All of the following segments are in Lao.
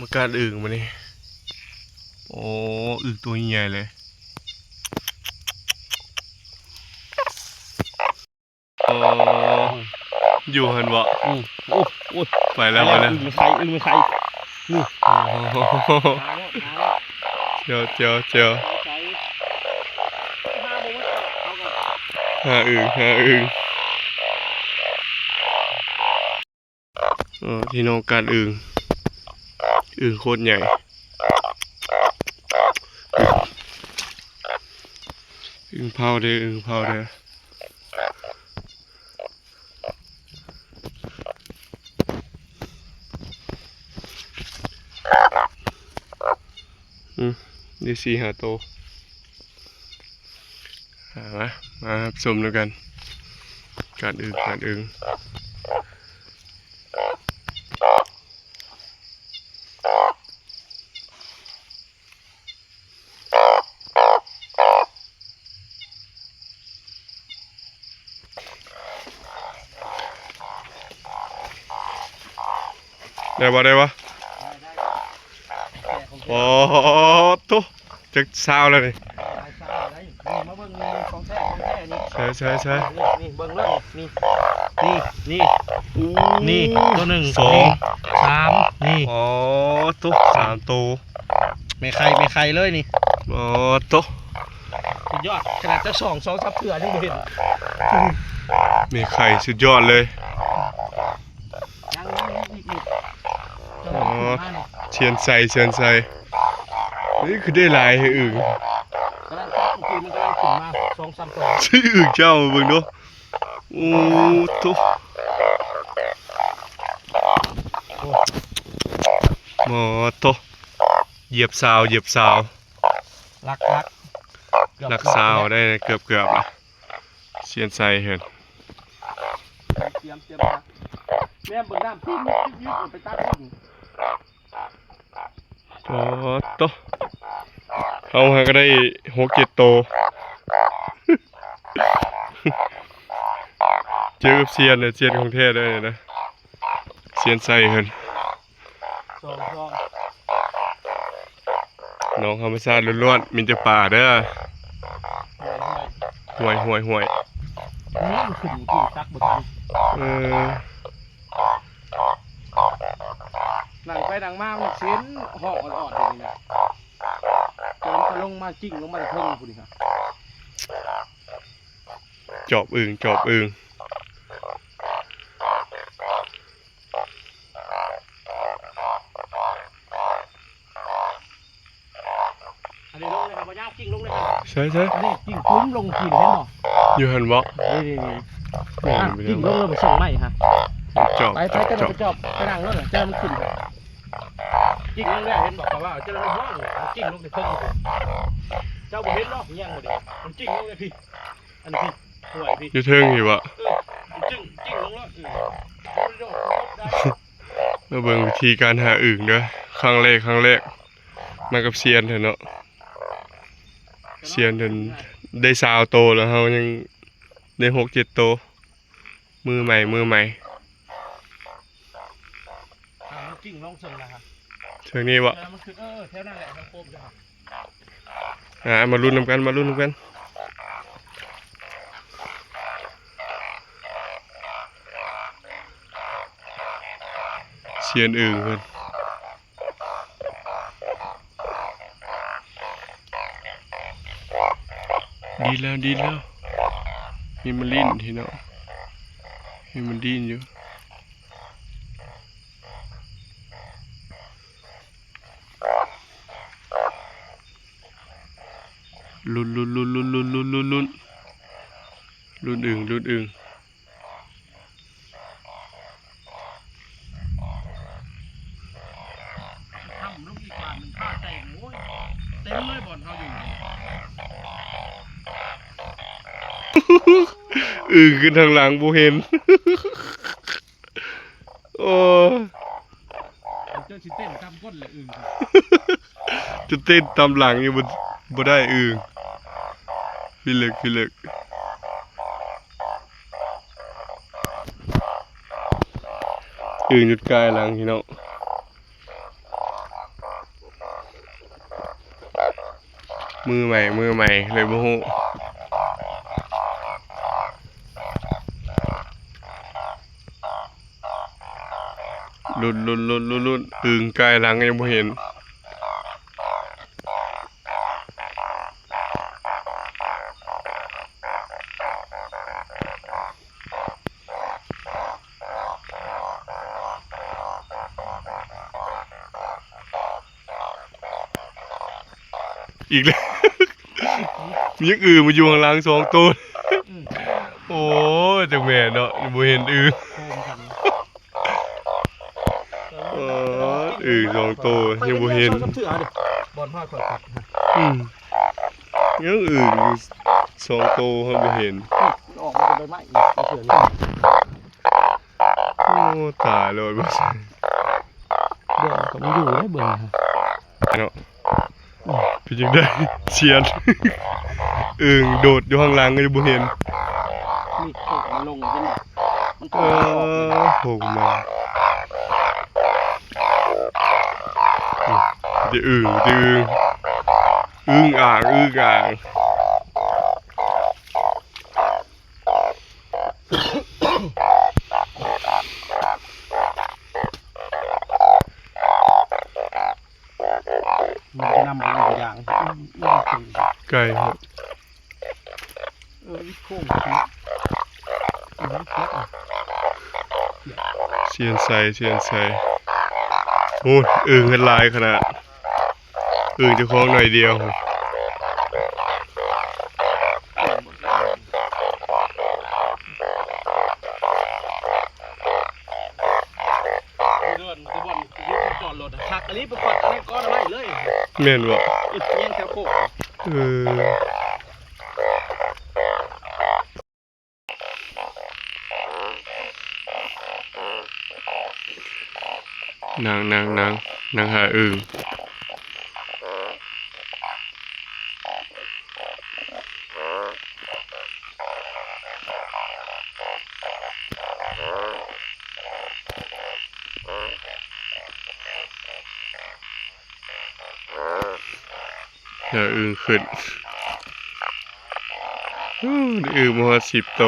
ມາກາດອຶ່ງມື້ນີ້. ໂອ້ ອຶ່ງຕົວໃຫຍ່ເລີຍ. ໂອ້ ຢູ່ຫັ້ນບໍ່? ອືມ ໂອ້ ໂອ້ຍ ໄປແລ້ວ ໄປແລ້ວ ອຶ່ງໄຂ່ ອຶ່ງໄຂ່ ນີ້ ໂອ້ໂຫ ມາແລ້ວ ມາແລ້ວ ເຈົ້າ ເຈົ້າ ເຈົ້າ ໃສ່ ຫາບໍ່ໝົດ ເອົາກ່ອນ ຫາອຶ່ງ ຫາອຶ່ງ. ເອີ ພີ່ນ້ອງ ກາດອຶ່ງ ອຶ່ງໂຄດໃຫຍ່ ອຶ່ງເຜົາເດີ້ ອຶ່ງເຜົາເດີ້. ອືມ ໄດ້ສີ່ຫ້າໂຕ. ມາ ມາຮັບຊົມນຳກັນ ກາດອຶ່ງ ກາດອຶ່ງ. ໄດ້ບໍ່ ໄດ້ບໍ່? ໂອ້ໂຫ ຈັກຊາວແລ້ວນີ້. ນີ້ ມາເບິ່ງ ນີ້ ຂອງແທ້ ຂອງແທ້ນີ້ ໃສ່ ໃສ່ ໃສ່ ນີ້ ນີ້ ເບິ່ງເລີຍ ນີ້ ນີ້ ນີ້ ນີ້ ໂອ້ ນີ້ ໂຕໜຶ່ງ ສອງ ນີ້ ສາມ ນີ້ ອໍ ໂຕ ສາມໂຕ ແມ່ໄຂ່ ແມ່ໄຂ່ເລີຍນີ້. ອໍ ໂຕ ສຸດຍອດ ຂະໜາດເຈົ້າສອງ ສອງສາມເທື່ອຍັງບໍ່ເຫັນ ແມ່ໄຂ່ສຸດຍອດເລີຍ. ຍັງ ຍັງ ຍັງອີກ ອີກ ອໍ ຊຽນໄຊ ຊຽນໄຊ ເອີຍ ຄືໄດ້ຫຼາຍແທ້ອຶ່ງ. ກຳລັງ ເມື່ອກີ້ມັນກຳລັງຂຶ້ນມາສອງສາມໂຕ ຊື່ອຶ່ງເຈົ້າ ເບິ່ງດູ. ໂອ້ໂຕ ໂອ້ໂຕ ຢຽບຊາວ ຢຽບຊາວ ຫຼັກ ຫຼັກ ຫຼັກຊາວໄດ້ ເກືອບ ເກືອບລະ. ຊຽນໄຊເຫັນ ຕຽມ ຕຽມ ຕຽມ ແນມເບິ່ງນ້ຳ ຕິດ ຕິດ ຕິດ ໄປຕັກເບິ່ງ. ອໍ ໂຕ ເຮົາຫາກະໄດ້ຫົກເຈັດໂຕ ເຈີກັບຊຽນເດ້ ຊຽນຂອງແທ້ເດ້ນະ ຊຽນໄຊເພິ່ນ. ສອງ ສອງ ໜອງທຳມະຊາດລ້ວນໆ ມີແຕ່ປາເດີ ຫ້ວຍ ຫ້ວຍ ຫ້ວຍ ຫ້ວຍ ນີ້ມັນຂຶ້ນຢູ່ທີ່ຕັກບໍ່ທັນ ເອີ ນັ່ງໄປນັ່ງມາມັນເສັ້ນຫ້ອງອອດໆ ຢູ່ນີ້ນະ ຈົນກະລົງມາຈິ້ງລົງມາເທິງພຸ້ນນະ ຈອບອຶ່ງ ຈອບອຶ່ງ. ອັນນີ້ລົງເລີຍຄັບ ບໍ່ຍາກ ຈິ້ງລົງເລີຍຄັບ ໃຊ່ໆ ອັນນີ້ຈິ້ງຕຸ້ມລົງກິນ ເຫັນບໍ່? ຢູ່ຫັ້ນບໍ່? ນີ້ໆໆ ນີ້ ອ່ະ ຈິ້ງລົງແລ້ວໄປສົ່ງໄມ້ຮະ ຈອບ ໄປ ໄປ ຈອບ ຈອບ ໄປນັ່ງໂລດ ເຈົ້າມັນຂຶ້ນ ຈິ້ງລົງແລ້ວ ເຫັນບໍ່? ຂ້ອຍວ່າເຈົ້າມັນຮ້ອງ ຈິ້ງລົງໄປເທິງ ເຈົ້າບໍ່ເຫັນເນາະ ແຍງບໍ່ດີ ມັນຈິ້ງລົງເລີຍພີ້ ອັນພີ້ ຫ້ວຍພີ້ ຢູ່ເທິງພີ້ບໍ່? ເອີ ຈິ້ງ ຈິ້ງລົງແລ້ວ ເອີ ມາເບິ່ງວິທີການຫາອຶ່ງເດີ ຄັ້ງແລກ ຄັ້ງແລກ ມາກັບຊຽນເພິ່ນເນາະ ຊຽນເພິ່ນໄດ້ຊາວໂຕ ແລ້ວເຮົາຍັງໄດ້ຫົກເຈັດໂຕ ມືໃໝ່ ມືໃໝ່. ອ່າ ມັນກິ້ງລົງເຊິ່ງນະ ເຊິ່ງນີ້ບໍ່? ເອີ ມັນຂຶ້ນ ເອີ ແຖວນັ້ນແຫຼະ ທາງໂຄມເຈົ້າ ອ່າ ມາລຸ້ນນຳກັນ ມາລຸ້ນນຳກັນ ຊຽນອຶ່ງເພິ່ນ. ດີແລ້ວ ດີແລ້ວ ມີມາຫຼິ້ນພີ່ນ້ອງ ມີມັນດີ້ນຢູ່ ລຸ້ນ ລຸ້ນ ລຸ້ນ ລຸ້ນອຶ່ງ ລຸ້ນອຶ່ງ. ທຳລູກອີກບາດໜຶ່ງ ປາແຕກ ໂອ້ຍ ເຕັມເລີຍບ່ອນເຮົາຢູ່ ອຶ່ງຂຶ້ນທາງຫຼັງບໍ່ເຫັນ ໂອ້ຍ ເຈົ້າຊິເຕັ້ນຕາມກົ້ນແຫຼະອຶ່ງ ຈະເຕັ້ນຕາມຫຼັງຢູ່ ບໍ່ ບໍ່ໄດ້ອຶ່ງ ພິລຶກ ພິລຶກ. ອຶ່ງຢຸດກາຍຫຼັງພີ່ນ້ອງ ມືໃໝ່ ມືໃໝ່ ເລີຍບໍ່ຮູ້. ລຸ້ນ ລຸ້ນ ລຸ້ນ ລຸ້ນ ລຸ້ນ ອຶ່ງກາຍຫຼັງຍັງບໍ່ເຫັນ. ອີກແລ້ວ ມີອຶ່ງມາຢູ່ຂ້າງຫຼັງສອງໂຕ. ອືມ ໂອ້ຍ ຈັກແມ່ນເນາະ ບໍ່ເຫັນອຶ່ງ. ໂຮມກັນ ເອີ ອຶ່ງສອງໂຕຍັງບໍ່ເຫັນ. ບໍ່ອນພາຂ້ອຍກັດ. ອືມ ຍັງອຶ່ງຢູ່ສອງໂຕ ເຮົາບໍ່ເຫັນ. ອືມ ອອກມາແຕ່ໃບໄມ້ອີກ ເຊື່ອນີ້. ໂອ້ ຕາຍແລ້ວ ບໍ່ ເບິ່ງກໍມັນຢູ່ໄດ້ເບິ່ງເນາະ. ເປັນຈັ່ງໃດ ຊຽນ ອຶ່ງໂດດຢູ່ຂ້າງຫຼັງກໍຍັງບໍ່ເຫັນ. ນີ້ໂຄກມັນລົງເຫັນບໍ່? ມັນ ເອີ ໂຄກມັນ ອືມ ມີແຕ່ອຶ່ງ ມີແຕ່ອຶ່ງ ອຶ່ງອ່າງ ອຶ່ງອ່າງ. ມັນຈະນຳໄປອີກຢ່າງ ໄກເນາະ. ເອີ ໂຄ້ງ ຊຽນໄຊ ຊຽນໄຊ ໂອ້ຍ ອຶ່ງເຮັດຫຼາຍຂະໜາດ. ອຶ່ງເຈົ້າຂອງໜ້ອຍດຽວ. ເດີນ ແຕ່ບ່ອນ ຢູ່ທີ່ຈອດລົດ ຄັກອີ່ຫຼີ ໄປຂວັດອັນນັ້ນກ່ອນ ເອົາໄວ້ເລີຍ. ແມ່ນບໍ່? ເອີ ຍັງແຖວໂຄກ. ເອີ. ນັ່ງ ນັ່ງ ນັ່ງ ນັ່ງຫາອຶ່ງ. ເອົາອຶ່ງຂຶ້ນ. ໂອ້ ໄດ້ອຶ່ງມາຮອດສິບໂຕ.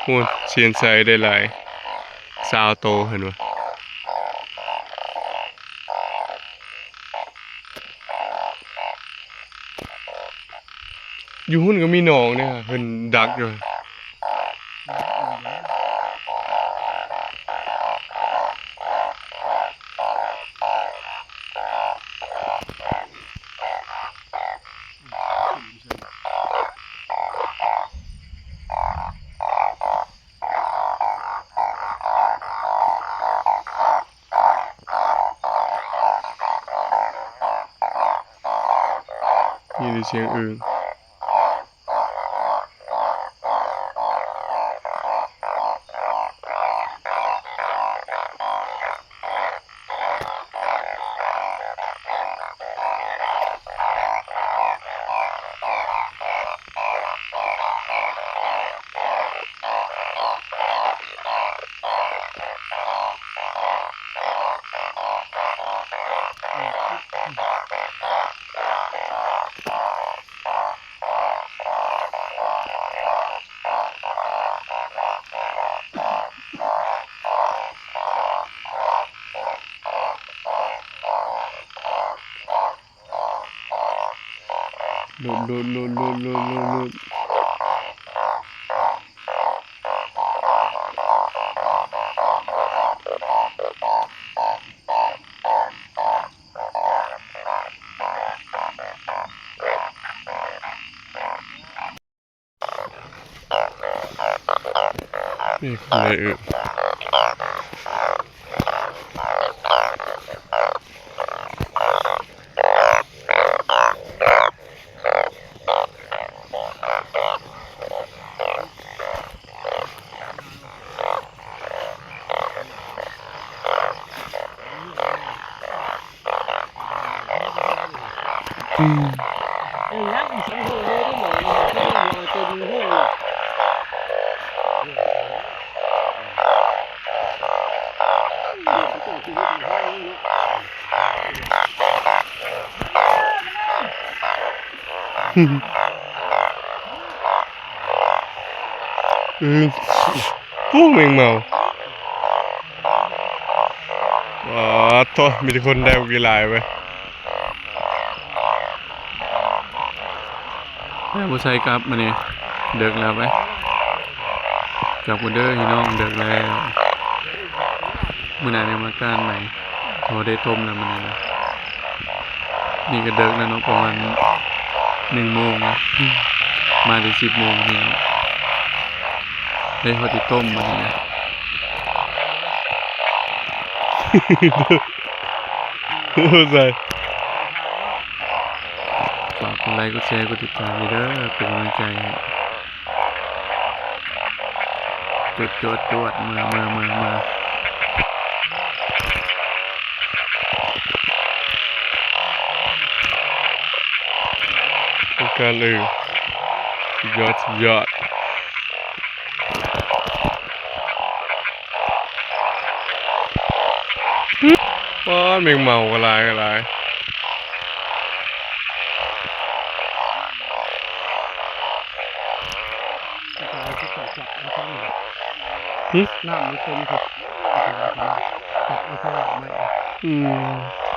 ໂອ້ ຊຽນໄຊໄດ້ຫຼາຍ ຊາວໂຕ ເຫັນບໍ່? ຢູ່ພຸ້ນກໍມີໜອງເດ້ ເພິ່ນດັກຢູ່. ຍິນແຕ່ສຽງອຶ່ງ. ນີ້ຄືໄດ້ອຶ່ງ. ອືມ. ເອີ ຍັງອີກສອງໂຮງເລີຍ ເປັນຮ້ອຍເຕັມໂຮງເລີຍ. ອືມ ໂອ້ ແມງເມົາ ປາດໂທ້ ມີແຕ່ຄົນໄດ້ບັກຫຼາຍເວີຍ. ແລ້ວບໍ່ໃສ່ກັບມື້ນີ້ ເດິກແລ້ວເວີຍ. ກັບກັນເດີພີ່ນ້ອງ ເດິກແລ້ວ ມື້ໜ້າຍັງມາການໃໝ່. ພໍໄດ້ຕົ້ມແລ້ວມື້ນີ້ນະ. ນີ້ກໍເດິກແລ້ວເນາະ ປະມານໜຶ່ງໂມງນະ ມາແຕ່ສິບໂມງພີ່ນ້ອງ ໄດ້ພໍໄດ້ຕົ້ມມື້ນີ້ນະ. ໃສ່ ຝາກກົດໄລ ກົດແຊ ກົດຕິດຕາມເດີ ເປັນກຳລັງໃຈໃຫ້. ຈວດໆໆ ມາ ມາ ມາ ມາ ໂຄງການ ເອີ ສຸດຍອດ ສຸດຍອດ. ປາດ ແມງເມົາກໍຫຼາຍ ກໍຫຼາຍ. ຫຶ ນ້ຳມັນເຕັມ ຈັບເອົາສະຫວາດໃໝ່ ອືມ.